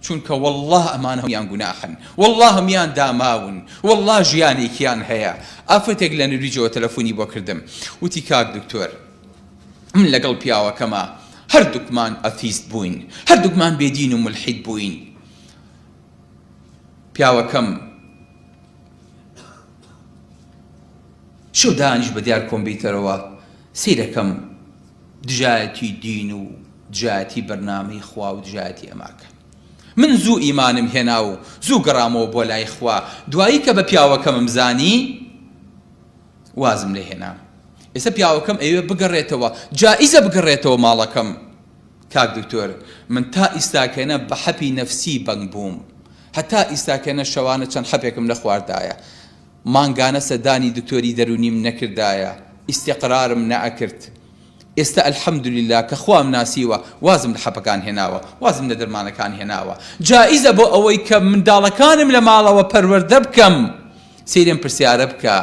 چونکە وەڵڵا ئەمانە هەموویان گوناحن وەڵڵا هەموویان داماون وەڵڵا ژیانێکیان هەیە ئافرەتێک لە نەرویجەوە تەلەفونی بۆ کردم وتی کاک دکتۆر من لەگەڵ پیاوەکەما هەردووکمان ئەتیست بووین هەردووکمان بێدین و مولحید بووین پیاوەکەم شەو دانیش بە دیار کۆمپیوتەرەوە سەیرەکەم دژایەتی دین و دژایەتی بەرنامەی خوا و دژایەتی ئەماکە من زوو ئیمانم هێنا و زوو گەڕامەوە بۆ لای خوا دوایی کە بە پیاوەکەمم زانی وازم لێ هێنا ئێستا پیاوەکەم ئەیەوێ بگەڕێتەوە جائیزە بگەڕێتەوە ماڵەکەم کاک دکتۆر من تا ئیستاکەنە بە حەپی نەفسی بەنگ بووم هەتا ئیستاکەنە شەوانە چەند حەپێکم نەخواردایە مانگانە سەردانی دکتۆری دەرونیم نەکردایە ئیستیقرارم نەئەکرد ئێستا الحمدللە کە خوام ناسیوە وازم لە حەپەکان هێناوە وازم لە دەرمانەکان هێناوە جائیزە بۆ ئەوەی کە منداڵەکانم لە ماڵەوە پەروەردە بکەم سەیری ئەم پرسیارە بکە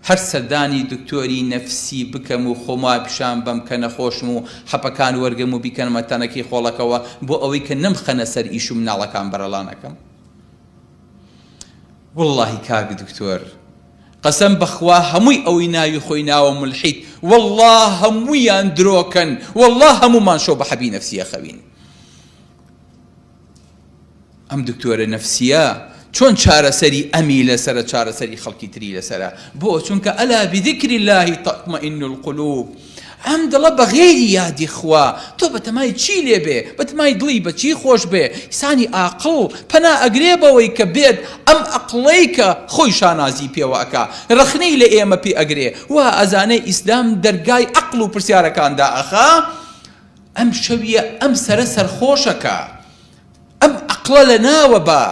هەر سەردانی دکتۆری نەفسی بکەم و خۆم وا پیشان بەم کە نەخۆشم و حەپەکان وەرگرم و بیکەنمە تەنەکەی خۆڵەکەوە بۆ ئەوەی کە نەمخەنە سەر ئیش و مناڵەکان بەرەڵا نەکەم وەڵاهی کاک دکتۆر قەسەم بەخوا هەمووی ئەوەی ناوی خۆی ناوە مولحید وەڵا هەموویان درۆکەن وەڵا هەموومان شەو بە حەبی نەفسی ئەخەوین ئەم دکتۆرە نەفسیە چۆن چارەسەری ئەمی لەسەرە چارەسەری خەڵکی تری لەسەرە بۆ چونکە ئەلا بذکر الله تطمئن القلوب ئەم دڵە بە غەیری یادی خوا تۆ بەتەمای چی لێ بێ بەتەمای دڵی بە چی خۆش بێ ئیسانی ئاقڵ پەنا ئەگرێ بەوەی کە بێت ئەم ئەقڵەی کە خۆی شانازی پێوە ئەکا ڕەخنەی لە ئێمە پێ ئەگرێ وا ئەزانێ ئیسلام دەرگای ئەقڵ و پرسیارەکان دائەخا ئەم شەویە ئەم سەرە سەرخۆشەکە ئەم ئەقڵە لە ناوە با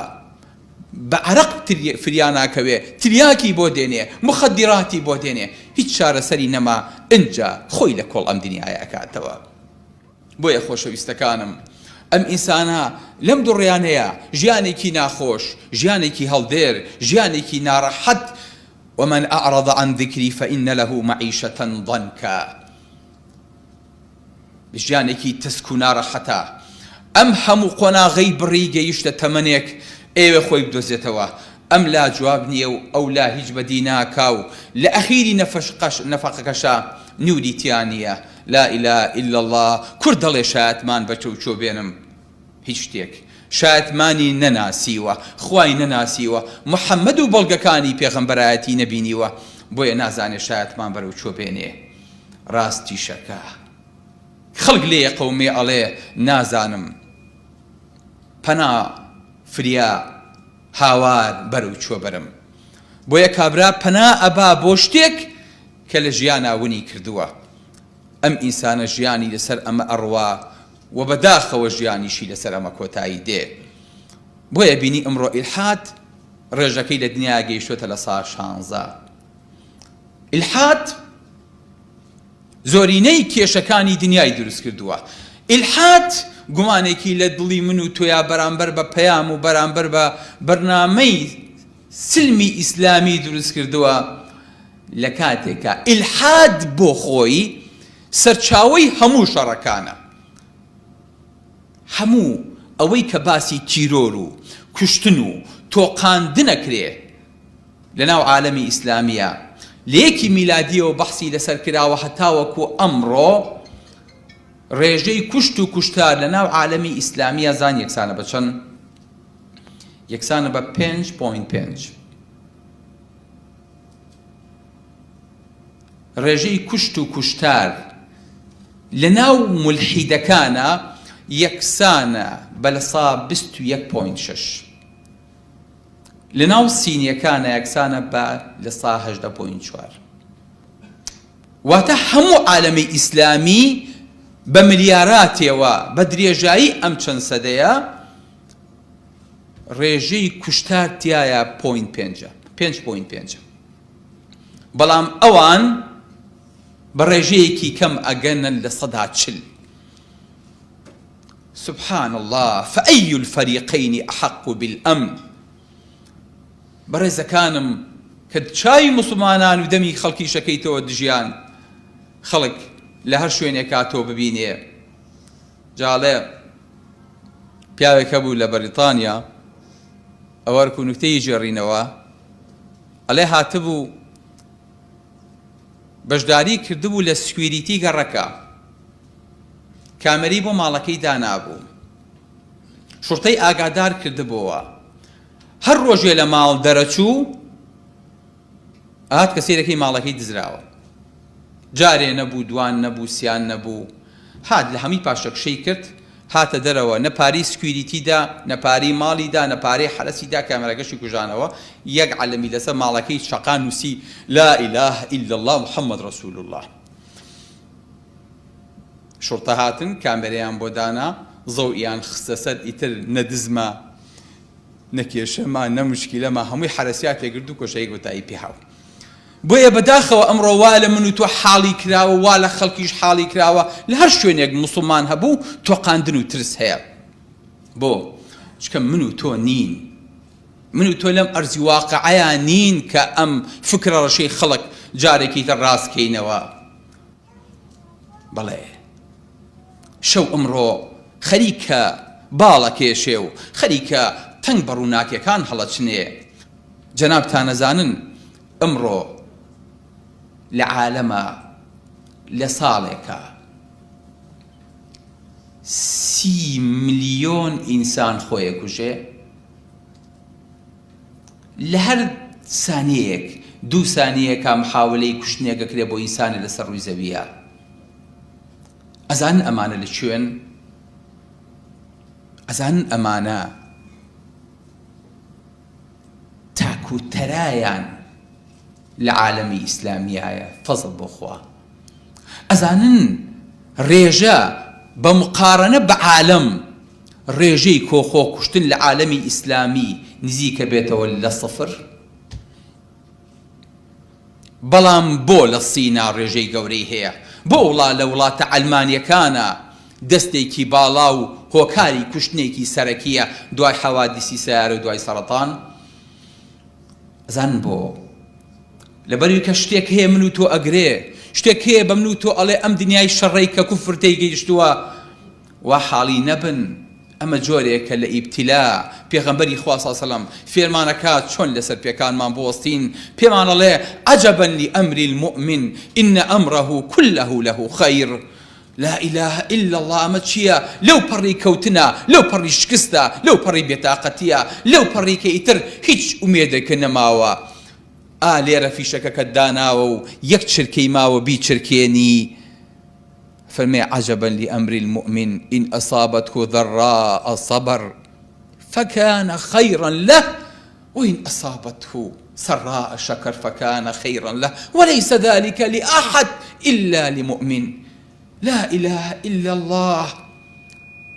بە عەرەق فریا ناکەوێ تلیاکی بۆ دێنێ موخەدیراتی بۆ دێنێ هیچ چارەسەری نەما ئنجا خۆی لە کۆڵ ئەم دنیایە ئەکاتەوە بۆیە خۆشەویستەکانم ئەم ئینسانە لەم دوڕیانەیە ژیانێکی ناخۆش ژیانێکی هەڵدێر ژیانێکی ناڕەحەت ومن اعرض عن ذکری فان له معیشە ضنکا ژیانێکی تەسک و ناڕەحەتە. ئەم هەموو قۆناغەی بڕی گەیشتە تەمەنێک ئەیەوێ خۆی بدۆزێتەوە. ئەم لا جواب نییە و ئەو لا هیچ بەدی ناکا و لە ئەخیری نەفەقەکەشا نوری تیا نییە. لا الە الا اللە کورد دەڵێ شایەتمان بە چەو چۆ بێنم هیچ شتێک. شایەتمانی نەناسیوە، خوای نەناسیوە، محمد و بەڵگەکانی پێغەمبەرایەتی نەبینیوە، بۆیە نازانێ شایەتمان بەرەو چۆ بێنێ. ڕاستیشەکە خەڵک لێ ئەقەومێ ئەڵێ نازانم پەنا فریا هاوار بەرەو کوێ بەرم بۆیە کابرا پەنا ئەبا بۆ شتێک کە لە ژیانا ونی کردووە ئەم ئینسانە ژیانی لەسەر ئەمە ئەڕوا و بەداخەوە ژیانیشی لەسەر ئەمە کۆتایی دێ بۆیە بینی ئەمڕۆ ئیلحاد ڕێژەکەی لە دنیا گەیشتۆتە لە سا شانزە ئیلحاد زۆرینەی کێشەکانی دنیای دروست کردووە. ئیلحاد گومانێکی لە دڵی من و تۆیا بەرامبەر بە پەیام و بەرامبەر بە بەرنامەی سلمی ئیسلامی دروست کردووە لە کاتێکا ئیلحاد بۆ خۆی سەرچاوەی هەموو شەڕەکانە. هەموو ئەوەی کە باسی تیرۆر و کوشتن و تۆقاندنەکرێ لەناو عالەمی ئیسلامییا لە یەکی میلادیەوە بەحسی لەسەر کراوە هەتاوەکو ئەمڕۆ ڕێژەی کوشت و کوشتار لەناو عالەمی ئیسلامییا زان یەکسانە بە چەند؟ یەکسانە بە 5.5 ڕێژەی کوشت و کوشتار لەناو مولحیدەکانە یەکسانە بە لە سا 21.6 لەناو سینیەکانا یەکسانە بە 18 point چوار واتە هەموو عالەمی ئیسلامی بە ملیاراتێوە بە درێژایی ئەم چەند سەدەیە ڕێژەی کوشتار تایە point پێنجە پێنج point پێنجە بەڵام ئەوان بە ڕێژەیەکی کەم ئەگەنە 40% سبحان اللە فأی الفریقین احق بالامن بەڕێزەکانم کە چاوی موسڵمانان و دەمی خەڵکیش ئەکەیتەوە دژیان خەڵک لە هەر شوێنێکا تۆ ببینێ جا ئەڵێ. پیاوێک هەبوو لە بەریتانیا ئەوە ئەرک و نوکتەی گێڕینەوە ئەڵێ هاتبوو بەشداری کردبوو لە security گەڕەکە کامێرەی بۆ ماڵەکەی دانابوو شوڕتەی ئاگادار کردبۆوە هەر ڕۆژێ لە ماڵ دەرەچوو ئەهات کە سەیرەکەی ماڵەکەی دزراوە جارێ نەبوو دوان نەبوو سیان نەبوو هات لە هەمووی پاشەکشەی کرد هاتە دەرەوە نە پارەی security دا نە پارەی ماڵی دا نە پارەی حەرەسی دا کامێراکەشی کوژانەوە یەک عەلەمی لەسەر ماڵەکەی چەقا نووسی لا اله الا اللە محمد رسول اللە شوڕتە هاتن کامێرەیان بۆ دانا زەوئیان خستە سەر ئیتر نە دزما نە کێشەما نە مشکیلەما هەمووی حەرەسیاتێ گرت و کۆشایی کۆتایی پێ هاو. بۆیە بەداخەوە ئەمڕۆ وا لە من و تۆ حاڵی کراوە وا لە خەڵکیش حاڵی کراوە لە هەر شوێنێک موسڵمان هەبوو تۆقاندن و ترس هەیە بۆ؟ چونکە من و تۆ نین من و تۆ لەم ئەرزی واقعەیا نین کە ئەم فکرە ڕەشەی خەڵک جارێکی تر ڕاست کەینەوە. بەڵێ شەو ئمڕۆ خەریکە باڵ ئەکێشێ و خەریکە تەنگ بە ڕووناکیەکان هەڵەچنێ. جەنابتان ئەزانن ئمڕۆ لە عالەما لە ساڵێکا سی ملیۆن ئینسان خۆی ئەکوژێ؟ لە هەر سانیەیەک دوو سانیەیەکا محاولەی کوشتنێک ئەکرێ بۆ ئینسانێ لەسەر ڕووی زەوییا ئەزانن ئەمانە لە کوێن؟ ئەزانن ئەمانە تاک و تەرایان لە عالەمی ئیسلامیایە فەزڵ بۆ خوا ئەزانن ڕێژە بە مقارەنە بە عالەم ڕێژەی کۆ خۆکوشتن لە عالەمی ئیسلامی نزیکە بێتەوە لە سفر بەڵام بۆ لە سینا ڕێژەی گەورەی هەیە بۆ وڵا لە وڵاتە عەلمانیەکانە دەستێکی باڵا و هۆکاری کوشتنێکی سەرەکیە دوای حەوادیسی سەیارە و دوای سەرەتان ئەزانن بۆ؟ لەبەروی کە شتێک هەیە من و تۆ ئەگرێ، شتێک هەیە بە من و تۆ ئەڵێ ئەم دنیای شەڕەی کە کوفر تێی گەیشتووە وا حاڵی نەبن، ئەمە جۆرێکە لە ئیبتیلا، پێغەمبەری خوا صلی سلام فێرمان ئەکات چۆن لەسەر پێکانمان بوەستین، پێمان ئەڵێ، عجبا لامر المومن ان امره کله له خیر، لا الە الا اللە ئەمە چیە لەو پەڕی کەوتنە لەو پەڕی شکستە لەو پەڕی بێتاقەتیە لەو پەڕی کە ئیتر هیچ ئومێدێکە نەماوە ئا لێرە فیشەکەکەت داناوە و یەک چرکەی ماوە بیچرکێنی فەرمێ عجبا لامر المؤمن ان اصابته ضراء صبر فکان خیرا له وان اصابته سراء شکر فکان خیرا له وليس ذلک لأحد الا لمؤمن لا اله الا اللە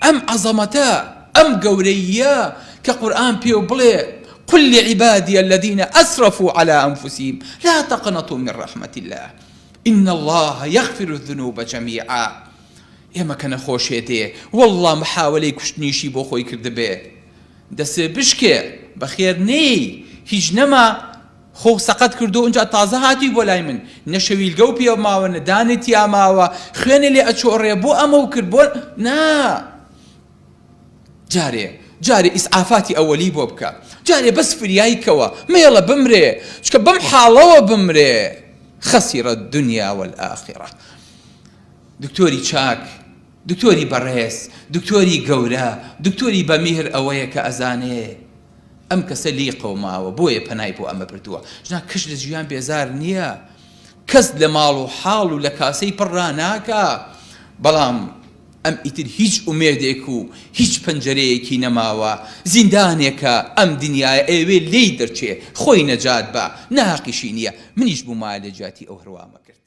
ئەم عەزەمەتە ئەم گەورەییە کە قورئان پێو بڵێ قل لعبادی الذین اسرفوا علی انفسهم لا تقنطوا من رحمة الله ان الله یغفر الذنوب جمیعا ئێمە کە نەخۆشێ دێ واللە محاولەی کوشتنیشی بۆ خۆی کردبێ دەسێ بشکێ بەخێر نێی هیچ نەما خۆو سەقەت کردو ئنجا تازە هاتوی بۆ لای من نە شەویلگەو پێ ماوە نە دانێ تیا ماوە خوێنێ لێ ئەچۆڕێ بۆ ئەمەو کرد بۆ نا جارێ جارێ ئیسعافاتی ئەوەلی بۆ بکە جارێ بەس فریای کەوە مەیەڵە بمرێ چکە بەم حاڵەوە بمرێ خەسیرە الدنیا والآخرە دکتۆری چاک دکتۆری بەڕێز، دکتۆری گەورە، دکتۆری بە میهر ئەوەیە کە ئەزانێ ئەم کەسە لێی قەوماوە بۆیە پەنای بۆ ئەمە بردووە. ژنا کەش لە ژیان بێزار نییە، کەس لە ماڵ و حاڵ و لە کاسەی پڕ ڕاناکا، بەڵام ئەم ئیتر هیچ ئومێدێک و هیچ پەنجەرەیەکی نەماوە، زیندانێکە ئەم دنیایە ئەیەوێ لێی دەرچێ، خۆی نەجات با، ناهەقیشی نییە، منیش بوومایە لە جیاتی ئەو هەر وامەکرد.